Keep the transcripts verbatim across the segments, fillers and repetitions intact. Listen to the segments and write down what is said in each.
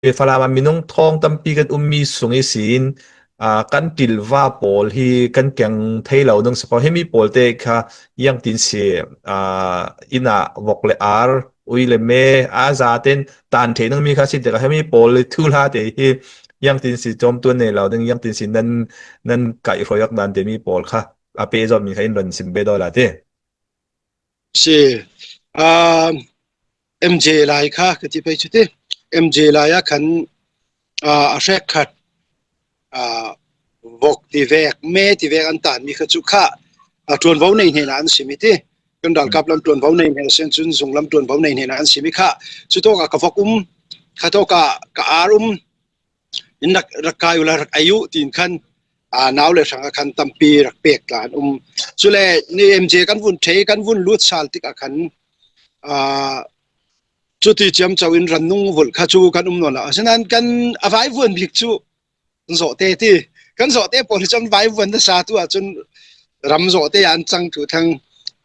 Falam ah minung thawng tampi kan ummi sung ihsin, aa, kan ṭilva pawl hi kan keng thei lo nung si kho. Himi pawlte kha iangtin si, aa, inn ah vok le ar, ui le me, a zaten tan thei nungmi kha si tikah himi pawl thuhlate hi iangtin si cawmtuan nei lo ding, iangtin si nan, nan kaihhruai awk dante mi pawl kha a pehzawh mi kha in rawn sim ve daw la ti. Si, aa, M J lai kha ka ti pei chu ti. M J lai a khan, aa, a hrekkhat, aa, vok ti vek, me ti vek an tan mi kha chu kha, aa, ṭuanvo nei hnena an sim i ti. Kan ralkap lam ṭuanvo nei hnena sen chun zung lam ṭuanvo nei hnena an sim i kha. Chu tawkah ka vok um, kha tawkah ka ar um, in rak, rak kai ula rak ai uh tiin khan, aa, nau le hrang a khan tampi rak pek tla an um. Chule ni M J kan vun thei, kan vun lut sal tikah khan, aa, chuti ciamco in rannung vulh kha chu kan um nawn lo. Asinan kan a vaivuan bik chu kan zawhte ti, kan zawhte pawl hi chu an vaivuan nasa tu ah chun ram zawhte an chang thu thang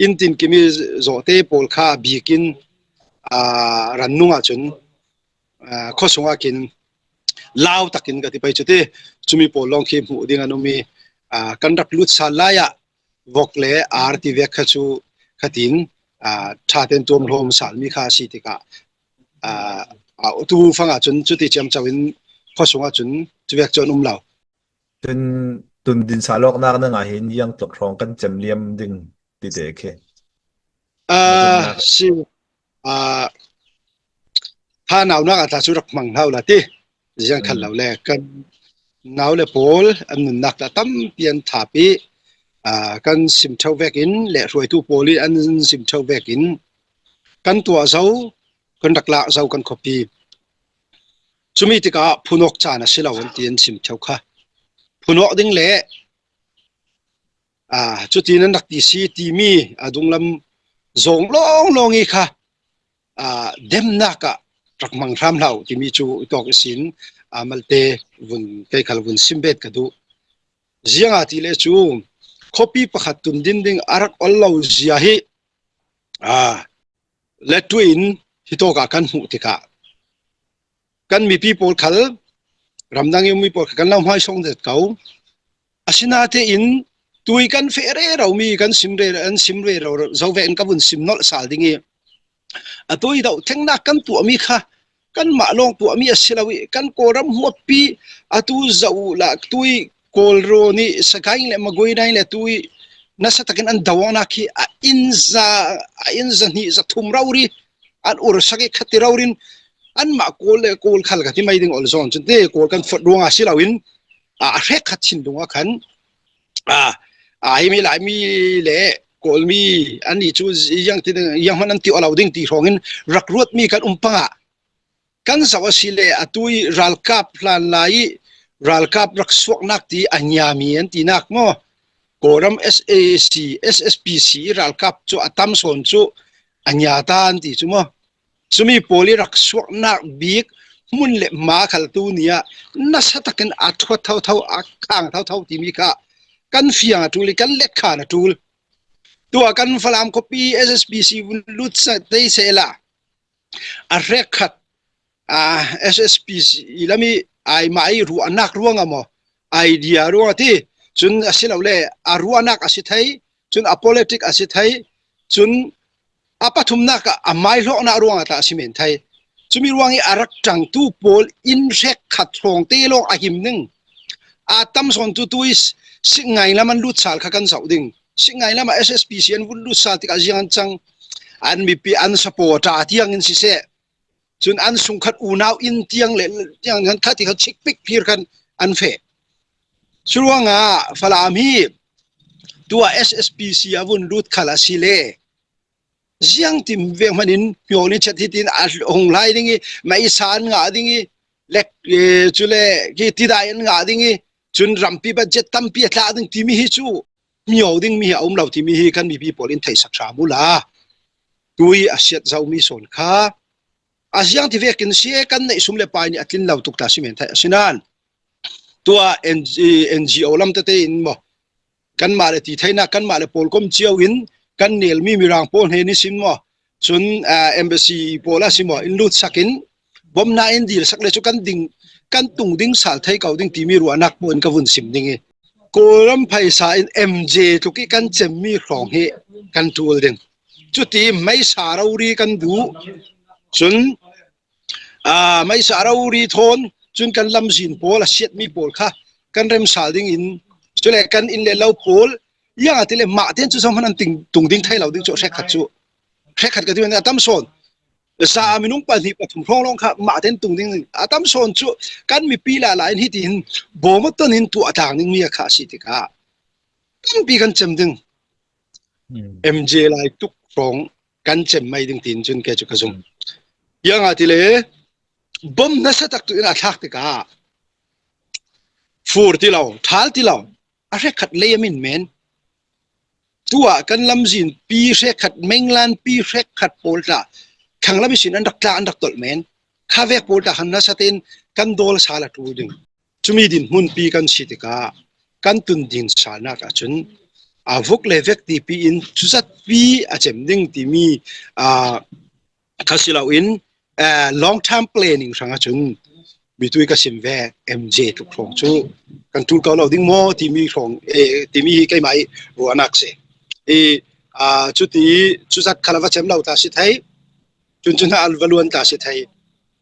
in tin kimi zawhte pawl kha bikin, aa, rannung ah chun, aa, khaw sungah kin lau takin ka ti pei chu ti. Chumi pawl lawng khi hmuh ding an um i, aa, kan rak lut sal lai ah vok le ar ti vek kha chu khatin, aa, ṭhaten tuam hlawm sal mi kha si tikah, aa, aa, tu fangah chun chuti ciamco in khaw sungah chun chu vek chu an um lo. Tun, tun din sal awknak nangah hin iang tluk hrawng kan cem liam ding ti te khi. Aa, si, aa, tha naunak ah tla chu rak hmang hlau la ti. Ziang khat lo le kan nau le pawl an nunnak tla tampi an thap i, aa, kan sim theu vekin le hruaitu pawl i an sim theu vekin kan tuah zo, kan rak lak zo kan khawpi. Chumi tikah phunawk caan a si lo an ti an sim theu kha. Phunawk ding le, aa, chuti nan rak ti si timi a dunglam zawng lawnglawng i kha, aa, demnak ah rak hmang hram hlau timi chu i tawk ihsin, aa, malte vun kei khal vun sim bet ka duh. Ziangahtile chu khawpi pakhat tun din ding a rak ol lo zia hi, aa, le tuin hi tawkah kan hmuh tikah kan mipi pawl khal, ramdang i mi pawl khal kan lo hmaisawng zet ko. Asinate in tui kan feh rero mi kan sim re, an sim rero zo ve in ka vun sim nolh sal ding i a tui doh thengnak kan tuah mi kha kanmah lawng tuah mi a si lo i kan Kawlram huappi a tu zoh uh lah tui Kawlrawn i Sagaing le Maguinai le tui nasa takin an dohnak hi a inn za, a inn za hnih za thum rori an ursak i khati rorin anmah Kawl le Kawl khal ka ti mai ding ol zawn chun te Kawl kan fawt ruangah si loin, a, a hrek khat chin dungah khan, a, a, himi Laimi le Kawlmi an nih chu ziang ti ding, ziang hman an ti aw lo ding ti hrawngin rak ruat mi kan um pangah kan zoh a si le a tui ralkap hlan lai i ralkap rak suaknak ti a ngiami an tinak maw? Kawlram S A C, S S P C i ralkap cu a tam sawn cu a ngia ta an ti cu maw? Cumi pawl i rak suaknak bik hmun le hma khal tu ni ah nasa takin a thuat thotho, a khang thotho timi kha kan fiang a ṭul i kan letkhan a ṭul. Tuah kan Falam khuapi S S P C vun lut sa tei sehla a hrek khat, a, S S P C lam i ai mah i ruahnak ruangah maw, idea ruangah ti, cun a si lo le a ruahnak a si thei, cun a politic a si thei, cun a pathumnak ah a maihlawhnak ruangah tah a si men thei. Cumi ruang i a rak ṭangtu pawl in hrek khat hrawng te lawng a him ding. A tam sawn tu tui Singngai lam an lut sal kha kan zoh ding. Singngai lam ah S S P C an vun lut sal tikah ziang an cang, an mipi an support a tiang in siseh, cun an sungkhat unau in tiang le tiang khan kha ti kha chikpik phir khan an feh. Curuangah Falam hi tuah S S P C a vun lut khal a si le ziang tim vek hmanin hmiawng in chat hitin a hung lai ding i, meisa an ngah ding i, lek, eh, cule ki tidai an ngah ding i, cun rampi budget tampi a tla ding timi hi cu hmiaw ding mi hi a um lo timi hi kan mipi pawl in theihsak hram uhla. Tui a siat zomi sawn kha a ziang ti vekin si e, kan neih sum le pai nih a tlin lo tuk ta si men theih a si nan. Tuah N G, N G O lam tete in maw, kanmah le ti theinak, kanmah le pawlkom cio in kan nelmi mirang pawl hnen ihsin maw, cun, aa, embassy pawl ah si maw, in lutsak in Bomna in dil sak le chu kan ding, kan tung ding sal thei ko ding timi ruahnak pawh in ka vun sim ding i. Kawlram phaisa in M J tluk i kan cemmi hrawng hi kan ṭul ding. Cuti meisa rori kan duh. Cun, aa, meisa rori thawn cun kan lamzin pawl a siatmi pawl kha kan remsal dingin, cule kan inn le lo pawl, iang a ti le mah ten cu zohman an ting, tung ding thei lo ding cu hrekkhat cu, hrekkhat ka ti men a tam sawn. Sa a minung pahnih pathum hrawng lawng kha mah ten tung ding a tam sawn cu kan mipi lala in hitin bawm a ton in tuah tlang dingmi a kha a si tikah tampi kan cem ding. M J lai tuk hrawng kan cem mai ding tiin cun ke cu ka zum. Iang a ti le bom nasa tak tu in a thlak tikah fur ti lo, ṭhal ti lo, a hrekkhat lei a min men. Tuah kan lamzin pi hrekkhat, menglan pi hrekkhat pawl tla, thanglam ihsin an rak tla, an rak tolh men. Kha vek pawl tla khan nasa tein kan dawl sal a ṭul ding. Cumi din hmunpi kan si tikah kan tun din salnak ah cun a vuk le vek tipi in cuzatpi a cem ding timi, aa, kha si loin, eh, long term planning hrang ahcun mitui ka sim ve, M J tluk hrawng cu kan ṭul ko lo ding maw timi hrawng, eh, timi hi keimah i ruahnak si. I, ah, cuti cuzat khal a va cem lo ta si thei, cun cun a va luan ta si thei.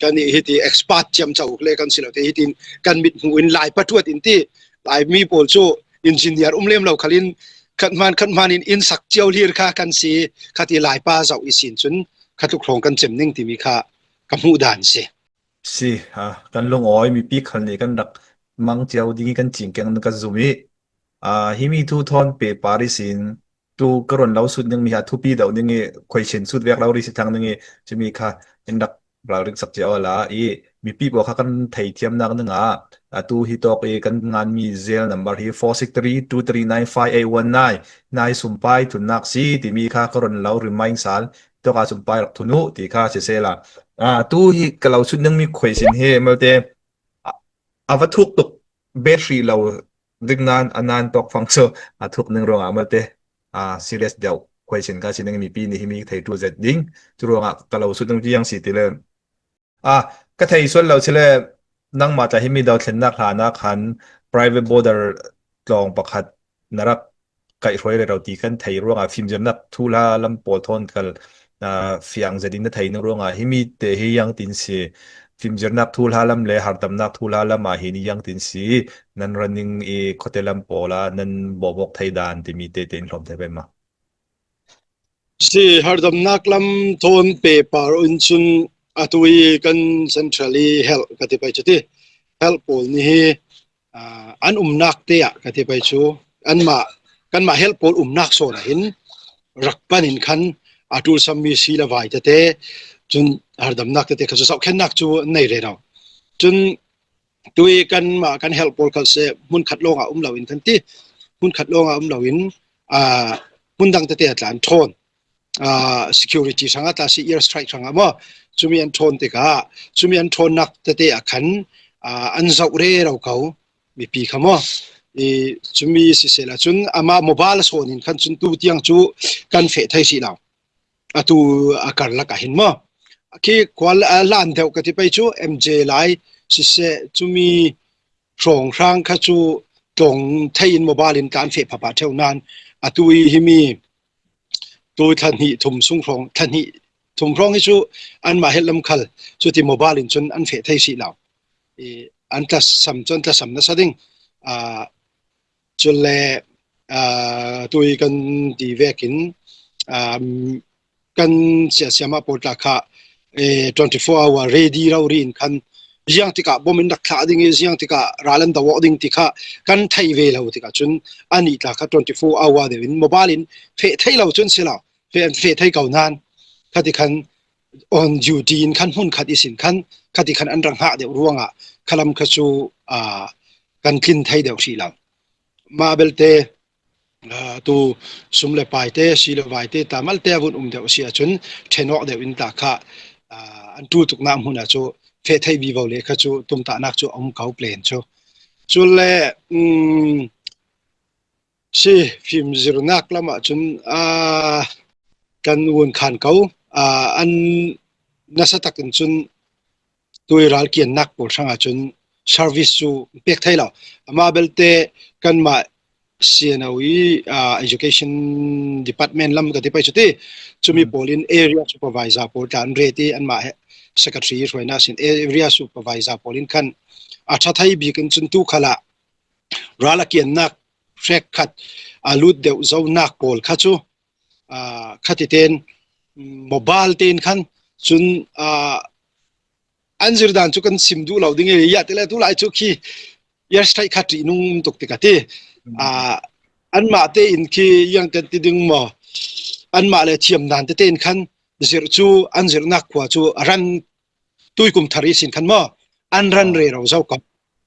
Kan i hiti expert ciamco le kan si lo te, hitin kan mit hmuh in lai patuat in ti, lai mi pawl cu engineer um lem lo khalin khat hman, khat hman in inn sak cio hlir kha kan si, khat i laipa zoh i sin cun khatluk hrawng kan cem ning timi kha ka hmuh dan si. Si, ha, kan lungawi mipi khal nih kan rak mang cio ding i kan cingkeng ka zum i, aa, himi thu thawn pehpar ihsin tu ka run lo sut dingmi ha thupi deuh ding i khuaisin sut vek lo ri si thlang ding i cumi kha in rak ralring sak cia awla i mipi pawl kha kan theithiamnak dingah atu hi tawk i kan nganmi zel number hi four six three two three nine five eight one nine, nai sumpai thunnak si timi kha ka run lo remind sal, tawka sumpai rak thun uh ti kha sisela. Ah, tu hi ka lo sut dingmi khuaisin hi malte a, a va thuk tuk bet hrih lo ding nan a nan tawk fang cu a thuk ning ruangah malte, ah, serious deuh khuaisin kha si ning mipi nih himi thei ṭul zet ding. Cu ruangah ka lo sut ding tiang si ti le. Ah, ka thei sual lo si le nangmah tla himi dothlennak hlanah khan private border tlawng pakhat na rak kaih hruai rero ti kan thei ruangah fimzirnak thuhla lam pawl thawn kal, aa, fiang zetin na thei ning ruangah himi te hi iangtin si, fimzirnak thuhla lam le hartamnak thuhla lam ah hin iangtin si nan running i khuate lam pawl ah nan bawmawk thei dan timi te te in hlawm thei pei maw? Si, hartamnak lam thawn pehpar in cun atu i kan central i helh ka ti pei cu ti, helh pawl nih hi, aa, an umnak te ah ka ti pei cu anmah, kanmah helh pawl umnak sawn ah hin rak pan in khan a ṭulsammi si le vai tete, cun hartamnak tete kha cu zohkhennak cu an nei rero. Cun tu i kanmah kan helh pawl kha seh hmunkhat lawngah um lo in kan ti, hmunkhat lawngah um lo in, aa, hmun dang tete ah tla an ṭhawn, aa, security hrangah tla si, air strike hrangah maw, cumi an ṭhawn tikah cumi an ṭhawnnak tete ah khan, aa, an zoh rero ko mipi kha maw. I, cumi sisela cun amah mobile sawn in khan cun tu tiang cu kan feh thei si lo. Atu a karlak ah hin maw, khi khual a lan deuh ka ti pei cu M J lai siseh, cumi hrawnghrang kha cu tlawng thei in mobile in tla an feh phapah ṭheu nan atu i himi tu thla hnih thum sung hrawng, thla hnih thum hrawng hi cu anmah helh lam khal cuti mobile in cun an feh thei si lo. I, an tlasam cu an tlasam nasa ding. Aa, cule, aa, tu i kan ti vekin, aa, kan siasiama pawl tla kha, eh, twenty four hour ready rori in khan ziang tikah bom in rak thlah ding i ziang tikah ral an do awk ding ti kha kan thei ve lo tikah cun anih tla kha twenty four hour deuh in mobile in feh thei lo cun si lo, feh, feh thei ko nan khati khan on duty in khan hmun khat ihsin khan khati khan an rak hngah deuh ruangah khalam kha cu, aa, kan tlin thei deuh hrih lo. Mah belte, aa, tu sum le paite, si le vaite, tla malte a vun um deuh si ahcun ṭhen awk deuh in tla kha, aa, an ṭul tuknak hmun ah cu feh thei vivo le kha cu tumtahnak cu a um ko plan cu. Cule, um, si fimzirnak lam ah cun, aa, kan vun khan ko, aa, an nasa tak in cun tui ral kiannak pawl hrangah cun service cu pek thei lo. Amah belte kanmah C N O i, ah, education department lam ka ti pei cu ti. Cumi pawl in area supervisor pawl tla an ret i anmah he secretary hruainak sin area supervisor pawl in khan a ṭha thei bik in cun tu khalah ral a kiannak hrekkhat a lut deuh zonak pawl kha cu, aa, khatitein, mm, mobile tein khan cun, aa, an zir dan cu kan sim duh lo ding i, ya ti le tu lai cu khi airstrike kha ṭihnung tuk tik a ti. Aa, anmah tein khi yang kan ti ding maw? Anmah le thiam dan te tein khan zir cu an zirnak khua cu a ran tuikum thar ihsin khan maw an ran rero zo ko.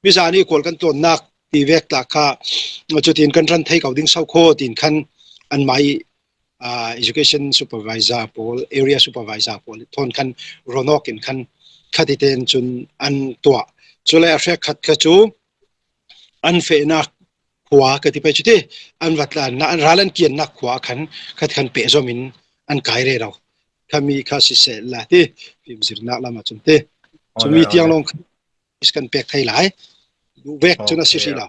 Mizan i Kawl kan tlawnnak ti vek tla kha cutin kan ran thei ko ding so kho tin khan anmah i, aa, education supervisor pawl, area supervisor pawl thawn khan ronawk in khan khatitein cun an tuah. Cule a hrekkhat kha cu an fehnak khua ka ti pei cu ti, an va tlannak, an ral an kiannak khua khan khat khan pehzom in an kai rero. Khami kha siseh la ti, fimzirnak lam ah cun ti. Cumi tiang lawng kha kan pek thei lai. Duh vek cun a si hrih lo.